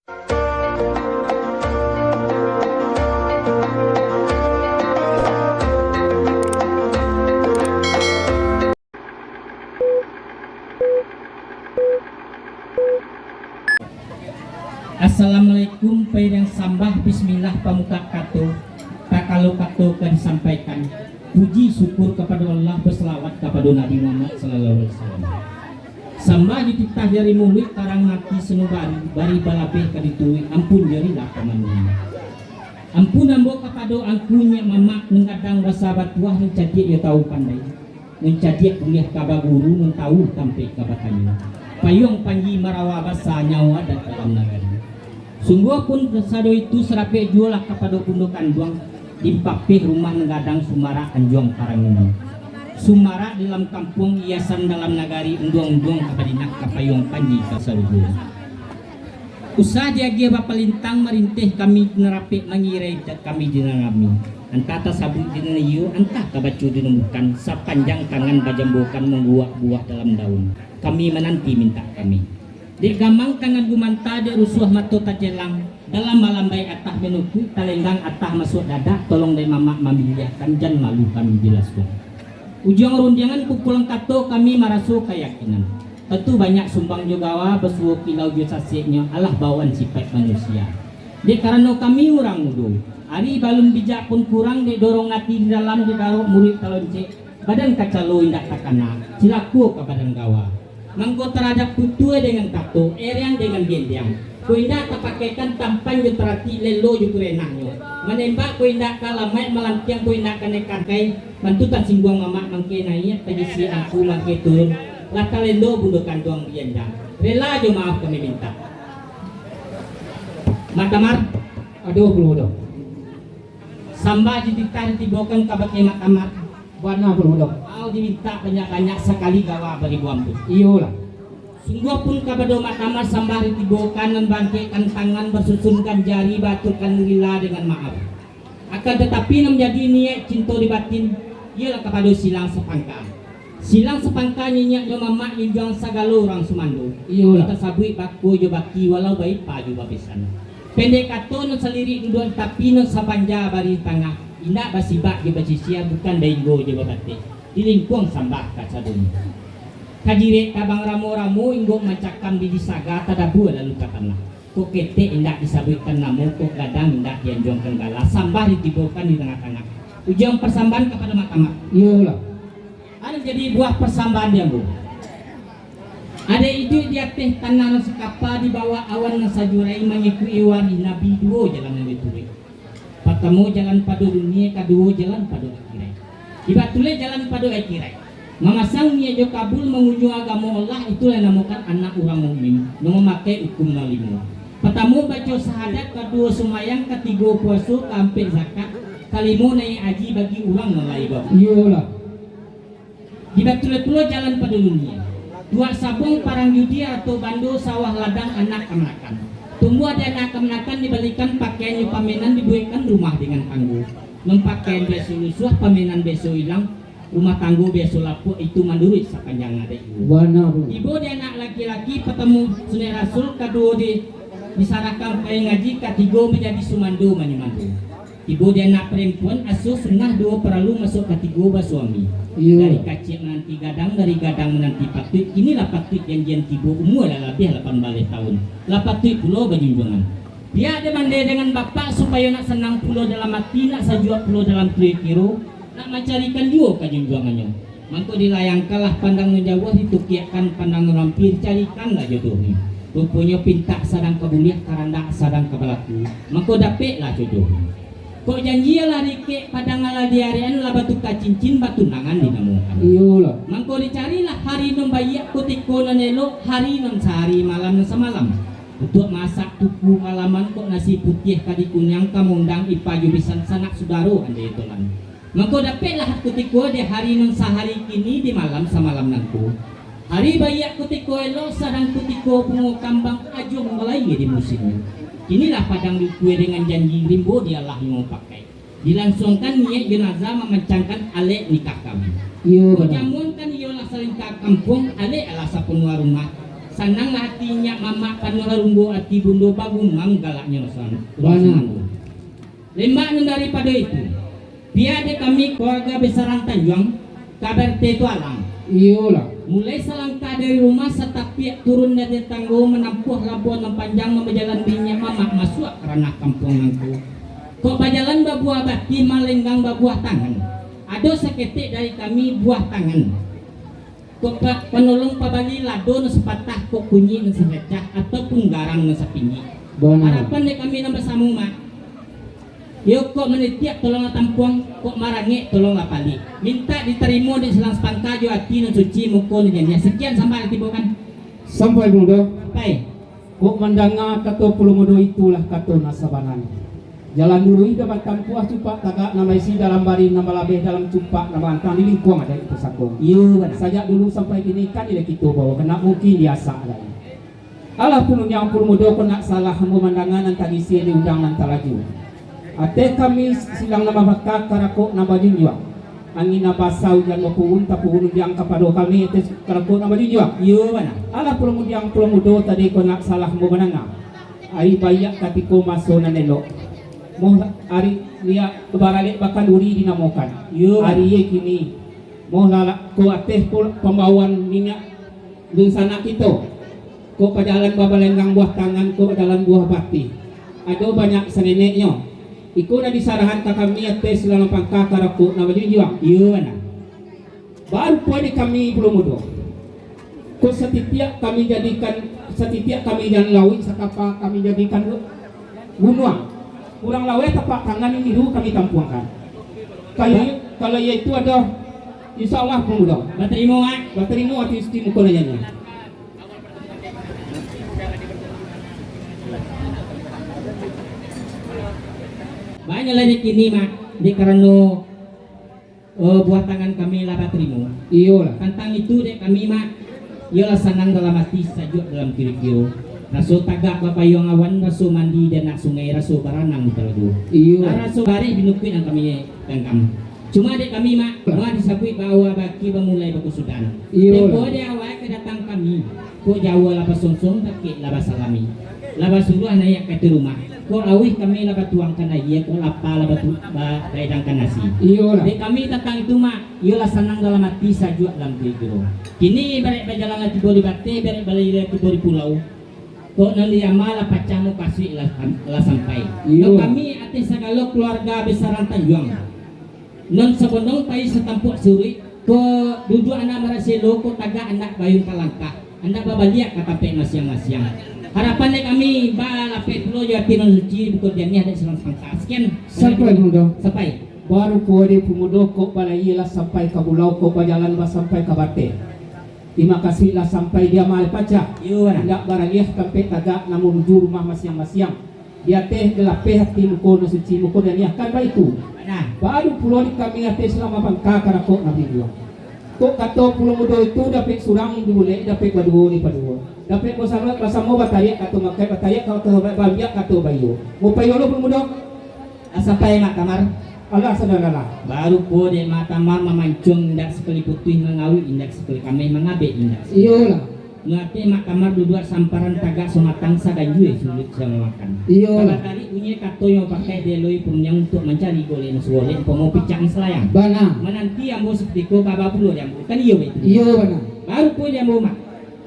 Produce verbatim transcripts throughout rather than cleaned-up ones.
Assalamualaikum, pairiang sambah, bismillah, pambuka kato, takalo kato ka disampaikan, puji syukur kapado Allah, basalawat kapado Nabi Muhammad sallallahu alaihi wasallam. Sambah dititah dari muluik, tarang ati sanubari, bari balabeh ka dituruik, ampun jarilah pamanuhan. Ampun ambo kapado angku nyiak mamak, nan gadang basa batuah, nan cadiak jo tahu pandai, nan cadiak buliah ka baguru, nan tahu tampek ka batanyo, payuang panji marawa basa, nyawa adat dalam nagari. Sungguahpun sado itu, sarapek juo lah kapado bundo kanduang, dimpapeh rumah nan gadang, sumarak anjuang paranginan, sumarak dalam kampuang, hiasan dalam nagari, unduang-unduang ka Madinah, ka payuang panji ka sarugo. Usah diagiah bapalintang, marinteh kami di nan rapek, mangirai kami di nan rami, antah tasabuik di nan iyo, antah tabaco di nan bukan, sapanjang tangan bajambokan, mambuwek buwah dalam daun, kami mananti mintak kami. Dek gamang tangan gumanta, dek rusuah mato tacelang, dalam malambai atah manukuik, talenggang atah masuak dadak, tolong dek mamak mamiliahkan, jan malu kami dilasuang. Ujuang rundiangan kumpulan kato, kami maraso kayakinan. Tantu banyak sumbang jo gawa, basuo kilau jo sasiaknyo, alah bawaan sipaik manusia. Dek karano kami urang mudo, ari balun bijak pun kurang, dek dorong ati di dalam, dek darok muruik taloncek, badan kacalo indak takana, cilako ka badan gawa. Mangko taradap tutua dengan kato, ereang dengan gendeang, kok indak tapakaikan tampan jo taratik, lelo jo kurenahnyo, manembak kok indak ka alamaik, malantiang kok indak kanai kakai, bantu tasingguang mamak mangke naiak, tagisiak angku mangke turun, lah talelo bundo kanduang dianjang. Rela jo maaf kami mintak. Mak Tamar. Aduh, Bulu Budo. Sambah dititah ditibokan kabake Mak Tamar. Bana, Bulu Budo. Au dimintak banyak-banyak, sakali gawa baribu ampun. Iyolah. Sungguahpun kapado Mak Tamar sambah ditibokan, nan baangkekkan tangan, basusunkan jari, baaturkan rila dengan maaf. Akan tatapi, nan manjadi niaik cinto di batin, iyolah kapado silang sapangka. Silang sapangka niniak jo mamak, junjuang sagalo urang sumando. Iyolah. Tasabuik bako jo baki, walau baipa jo babesan. Pendek kato nan salirik duduak di tapi, nan sabanja bari di tangah, indak basibak jo basisia, bukan bainggo jo babateh, di lingkuang sambah kasadonyo. Kajirek tabang ramo-ramo, inggok mancakam di disaga, tadabua lalu ka tanah. Kok ketek indak disabuikkan namo, kok gadang indak dianjuangkan gala, sambah ditibokan di tangah-tangah. Ujuang parsambahan kapado Mak Tamar. Iyolah. Ado jadi buah parsambahan di ambo. Ado iduik di ateh tanah nan sakapa, di bawah awan nan sajurai, mangikuik warih Nabi, duo jalan nan dituruik. Partamo jalan pado dunia, kaduo jalan pado akhirat. Di batuleh jalan pado akhirat. Mamasang niaik jo kabul, mangunjuang agamo Allah, itulah namokan anak urang mukmin, nan mamakai hukum nan limo. Partamo baco sahadat, kaduo sumbayang, katigo puaso, kaampek zakat, kalimo naiak haji bagi urang nan lai baumua. Iyolah. Di batuleh pulo jalan pado dunia. Tuak sabuang parang judi, arato bando sawah ladang anak kamanakan. Tumbuah di anak kamanakan, dibalikan pakaian jo pamenan, dibuekkan rumah dengan tanggo. Nan pakaian biaso lusuah, pamenan biaso ilang, rumah tanggo biaso lapuak, itu manuruik sapanjang adaik juo. Bana, Bulu. Tibo di anak laki-laki, partamo sunaik rasul, kaduo di, disarahkan pai ngaji, katigo manjadi sumando manyumando. Tibo di anak parampuan, asuah sunnah duo paralu, masuak katigo basuami. Iyo. Dari kaciak mananti gadang, dari gadang mananti patuik, kini lah patuik janjian tibo, umua lah labiah lapan baleh taun, lah patuik pulo bajunjuangan. Pihak di mandeh dengan bapak, supayo nak sanang pulo dalam ati, nak sajuak pulo dalam pikiro, nak mancarikan juo kajunjuangannyo. Mangko dilayangkanlah pandang nan jauah, ditukiakkan pandang nan lampia, dicarikanlah jodohnyo. Ruponyo pintak sadang ka buliah, karandak sadang ka balaku, mangko dapeklah jodohnyo. Kok janji alah diikek, padang alah diarekan, lah batuka cincin, batunangan dinamokan. Iyolah. Mangko dicarilah hari nan baiak, kutiko nan elok, hari nan sahari, malam nan samalam. Untuak masak tuku ka laman, kok nasi putiah ka dikunyang, ka maundang ipa jo bisan, sanak sudaro andai tolan. Mangko dapeklah kutiko di hari nan sahari kini, di malam samalam nangko. Hari baiak kutiko elok, sadang kutiko bungo kambang, ajuang balai di musimnyo. Kinilah padang diukua dengan janji, rimbo dialah limo pakai. Dilangsuangkan niaik jo nazar, mamancangkan alek nikah kawin. Iyo, bana. Dijamuankan iyolah salingka kampuang, alek alah sapanuah rumah. Sanang lah ati inyak mamak, panuahlah runggo ati bundo, bagumam galaknyo san-, Bana. Lembak nan daripado itu, pihak dek kami kaluarga besaran Tanjuang, kabar te tu alang. Iyolah. Mulai salangkah dari rumah, satapiak turun dari tanggo, manampuah labuah nan panjang, nan bajalan di inyak mamak, masuak ka ranah kampuang nangko. Kok bajalan babuah batih, malenggang babuah tangan. Ado saketek dari kami buah tangan. Kok pa-, panolong pabali lado nan sapatah, kok kunyik nan sapecah, ataupun garang nan sapindik. Bana. Harapan dek kami nan basamo, Mak. Iyo, kok manitiak tolonglah tampuang, kok marangek tolonglah palik. Mintak ditarimo dek silang sapangka jo ati nan suci, muko nan janiah. Sakian sampai lah tibo kan? Sampai, Mudo. Sampai. Kok mandanga kato Pulo Mudo, itulah kato nan sabananyo. Jalan luruih nan batampuah, cupak tagak nan baisi, dalam barih nan balabeh, dalam cumpak nan baantang, di lingkuang adaik pusako. Iyo, bana. Sajak dulu sampai kini, kan ilah kito bawo, kan ndak mungkin diasak lai. Alah, Pulo Undiang, Pulo Mudo, kok ndak salah ambo mandanga nan tadi siang di undang nan talaju. Ateh kami silang nan bapangka, karakok nan bajunjuang. Angin nan basa, ujan bapuhun, tapuhun undiang kapado kami, ateh karakok nan bajunjuang. Iyo, bana. Alah, Pulo Undiang, Pulo Mudo, tadi kok ndak salah ambo mandanga. Ari baiak katiko maso nan elok. Moh ari liak baralek bakanduri dinamokan. Iyo. Ari ye kini. Moh lalak ko ateh ko pambawaan minyak dunsanak kito. Ko pajalan babalenggang buah tangan, ko pajalan buah batih. Ado banyak saneneknyo. Iko nan disarahan ka kami ateh silang nan bapangka, karakok nan bajunjuang. Iyo, bana. Baru pulo di kami Pulo Mudo. Ko satitiak kami jadikan, satitiak kami jadikan lauik, sakapa kami jadikan gu-, gunuang. Kurang laweh tapak tangan nan biru kami tampuangkan. Kalau, kalau iyo itu ado, insya Allah Pulo Mudo. Batarimo, Mak. Batarimo ati suci muko nan janiah. Banyak lah di kini, Mak. Di karano Oh, buah tangan kami lah batarimo. Iyolah. Tantang itu dek kami, Mak, iyolah sanang dalam ati, sajuak dalam kiro-kiro. Raso tagak bapayuang awan, raso mandi di anak sungai, raso baranang di talago. Iyo. Ah, raso barih binukuik nan kami ganggam. Cuma dek kami, Mak, Lah. mah disabuik baawa baki bamulai bakusudan. Iyolah. Tempo di awal kadatang kami, Kok Jawa lah basonsong, dakek lah basalami. Lah basuruah naiak ka ateh rumah. Kok auih kami lah batuangkan aia, kok lapa lah batu-, ba-, baedangkan nasi. Iyolah. Dek kami tantang itu, Mak, iyolah sanang dalam ati, sajuak dalam kiro-kiro. Kini barek bajalan lah tibo di bateh, barek balayia lah tibo di pulau. Kok nan di ama lah pacah, mukasuik lah, lah sampai. Iyo. Kok kami ateh sagalo kaluarga besaran Tanjuang. Nan sabondong pai satampuak suruik, ko duduak andak maraselo, ko tagak andak bayun talangkah, andak babaliak ka tampek masiang-masiang. Harapan dek kami, balapeh pulo jo ati nan suci, buko janiah dek silang sapangka. Sakian. Sampai, Mudo. Sampai. Baru pulo di Pulo Mudo, kok balayia lah sampai ka pulau, kok bajalan lah sampai ka bateh. Di mukasuik lah sampai, di ama lah pacah. Iyo, nah. Andak baraliah tampek tagak, nan manuju rumah masiang-masiang. Di ateh lapeh ati, muko nan suci, muko nan janiah, kan baitu. Nah. Baru pulo di kami ateh silang nan bapangka, karakok nan bajunjuang. Kok kato Pulo Mudo itu, dapek surang dibulek, dapek baduo dipaduo. Dapek basahabat basamo batariak kato makaik, batariak kato sahabat, baambiak kato baiyo. Mupaiyo lo Pulo Mudo. Lah sampai, Mak Tamar? Alah, sadaralah. Baru pulo dek Mak Tamar mamancuang, indak sakali putuih mangawik, indak sakali kameh mangabek, indak sakali. Iyolah. Ngateh Mak Tamar duduak samparan, tagak samatang, saganjua suluik samamakan. Iyo. Kalau tadi bunyi kato yang pakai dialoi punyo untuk mancari golek nan suwolek, umpamo picak nan salayang. Bana. Mananti ambo sakutiko, baba pulo di ambo. Kan iyo baitu? Iyo, bana. Baru pulo di ambo, Mak.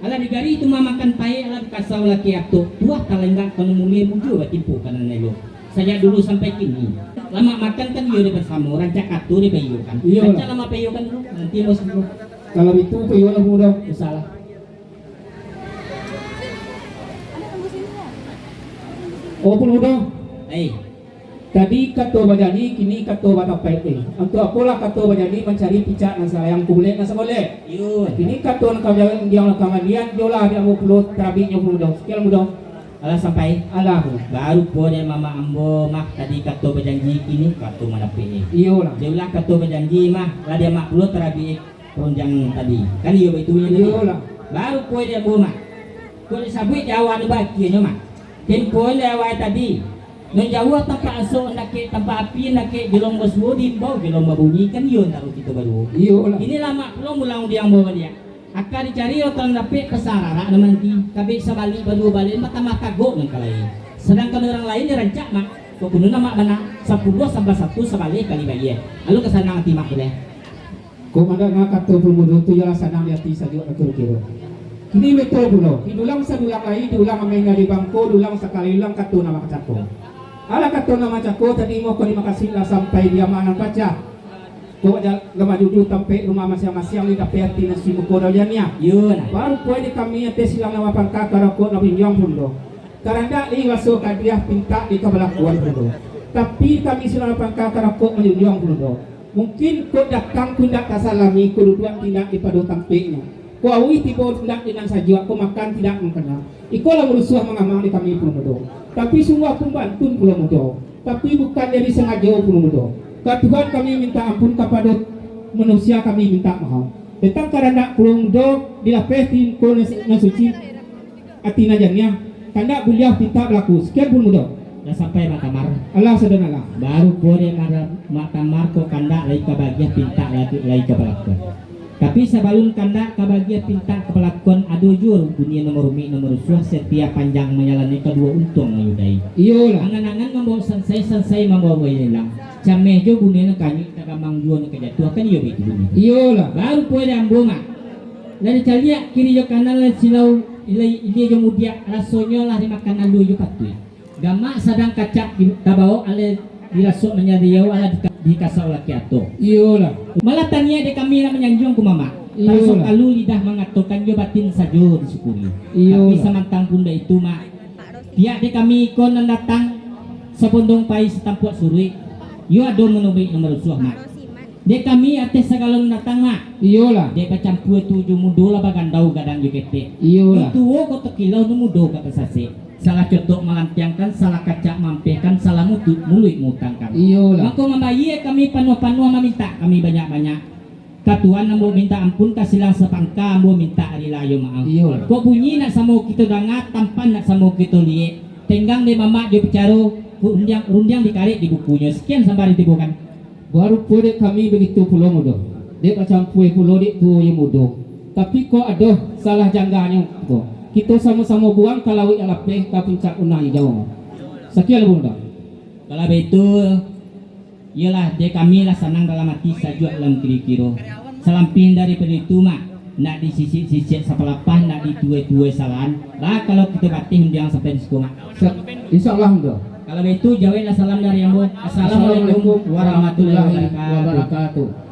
Alah digari tu mamakan paek, alah dikasau laki atok. Tuah talenggak kano mulie, mujua batimpo ka nan elok. Sajak dulu sampai kini. Lamak makan kan iyo di basamo, rancak kato di baiyo kan. Iyo. Rancak lamak baiyo kan dulu, nanti ambo sambung. Kalau itu, paiyolah Pulo Mudo. Usahlah. Oh, Pulo Mudo. Hei. Tadi kato bajanji, kini kato batapaik, eh. Untuak apolah kato bajanji, mancari picak nan salayang, kok bulek nan sagolek? Iyo. Kini kato nan ka bajalan, diang nan ka malian, jolah di ambo pulo tarabiknyo Pulo Mudo. Sakian Mudo. Alah sampai? Alah. Baru pulo di mamak ambo, Mak, tadi kato bajanji, kini kato mandapek, eh. Iyolah. Jolah kato bajanji, Mak, lah di amak pulo tarabik, eh. Rundiang tadi. Kan iyo baitu nyo tadi? Iyolah. Baru pulo di ambo, Mak. Kok disabuik Jawa anu bakianyo, Mak. Tempo di awal tadi. Nan jauah tampak asok, dakek tampak api, dakek jolong basuo, diimbau jolong babunyi, kan iyo antaro kito baduo. Iyolah. Inilah, Mak, pulo mulang di ambo baliak. Aka dicari, atau nan dapek pasararak nan mananti, tabek sabalik baduo baleh, batambah kagok nan ka lai. Sadangkan urang lain dirancak, Mak, kok kuno nan Mak bana, sapuluah sambah satu sabaleh kali bayia. Alun ka sanang ati Mak tu deh. Kok mandanga kato Pulo Mudo tu, iyolah sanang di ati sajo, kiro-kiro. Kini betul pulo, diulang sadulang lai, diulang ameh dari bangko, diulang sakali ulang kato nan bacako. Alah kato nan bacako tadi, moko dimakasuik lah sampai di amak nan pacah. Kok ja-, lamak juju tampek rumah masiang-masiang, di dapek ati nan simuko daun janiah. Iyo, nah. Baru puai di kami ateh silang nan bapangka karakok nan bajunjuang Pulo Mudo. Karandak di raso kadiah pintak di kabalakuan Pulo Mudo. Tapi kami silang nan bapangka karakok manjunjuang Pulo Mudo. Mungkin kok datang tu indak tasalami, kok duduak tu indak dipado tampeknyo. Kok auih tibo tu indak di nan sajuak, kok makan tu indak mangkana. Iko lah murusuah mangamang di kami Pulo Mudo. Tapi sungguah pun bantun Pulo Mudo. Tapi bukan dari sangajo Pulo Mudo. Ka Tuhan kami mintak ampun, kapado manusia kami mintak maaf. Tantang karandak Pulo Mudo dilapeh ti ko nan, nan suci, ati nan janiah, kandak buliah pintak balaku. Sakian Pulo Mudo. Lah sampai Mak Tamar. Alah, sadanalah. Baru pulo dek Mak, Mak Tamar ko kandak lai ka bagiah pintak lai, lai ka balaku. Tapi sabalun kandak ka bagiah pintak ka balakuan, ado juo bunyi nan marumik nan marusuah, satiok panjang manjalani kaduo untuang manyudai. Iyolah. Angan-angan mambaok sansai, sansai mambaok ilang. Cameh jo bunyi nan kanyuik, tagamang juo nan ka jatuah, kan iyo baitu bunyi. Iyolah. Baru pulo dek ambo, Mak. Lah dicaliak kiri jo kanan, lah silau, ilia, ilia jo mudiak, rasonyo lah dimakan alua jo patuik. Gamak sadang kacak di, tabaok, alah dirasuak manyadiau, alah dika-, dikasak laki ato. Iyolah. Malah taniaik dek kami nak manyanjuang ko, Mamak. Iyolah. Taruso kalu lidah mangatokan, jo batin sajo disyukuri. Iyolah. Tapi samantang pun baitu, Mak, pihak dek kami ko nan datang sabondong pai satampuak suruik, iyo ado nan marumik nan marusuah, Mak. Dek kami ateh sagalo nan datang, Mak. Iyolah. Dek bacampua tu jo mudo lah bagandau gadang jo ketek. Iyolah. Nan tuo ko takilau, nan mudo ka tasasek. Salah cotok malantiangkan, salah kacak maampehkan, salah mutuik muluik mautangkan. Iyolah. Mako mambayia kami panuah-panuah, mamintak kami banyak-banyak. Ka Tuhan ambo mintak ampun, ka silang sapangka ambo mintak rila jo maaf. Iyolah. Kok bunyi nak samo kito danga, tampan nak samo kito liek. Tenggang dek mamak jo bicaro, rundiang, rundiang dikarek di bukunyo. Sakian sambah ditibokan. Barupo dek kami bagitu pulo mudo, dek bacampua pulo dek tuo jo mudo. Tapi kok ado salah jangganyo ko, kito samo-samo buang ka lauik nan lapeh, ka puncak gunung ijau. Sakian lah mudo. Kalau baitu, iyolah, dek kami lah sanang dalam ati, sajuak dalam kiro-kiro. Salampih daripado itu, Mak, nak disisik-sisik sapalapah, nak dituai-tuai salahan. Bah, kalau kito bateh undiang sampai di siko, Mak. Sa-, insyaallah, mudo. Kalau baitu, jaweklah salam dari ambo. Assalamualaikum warahmatullahi wabarakatuh.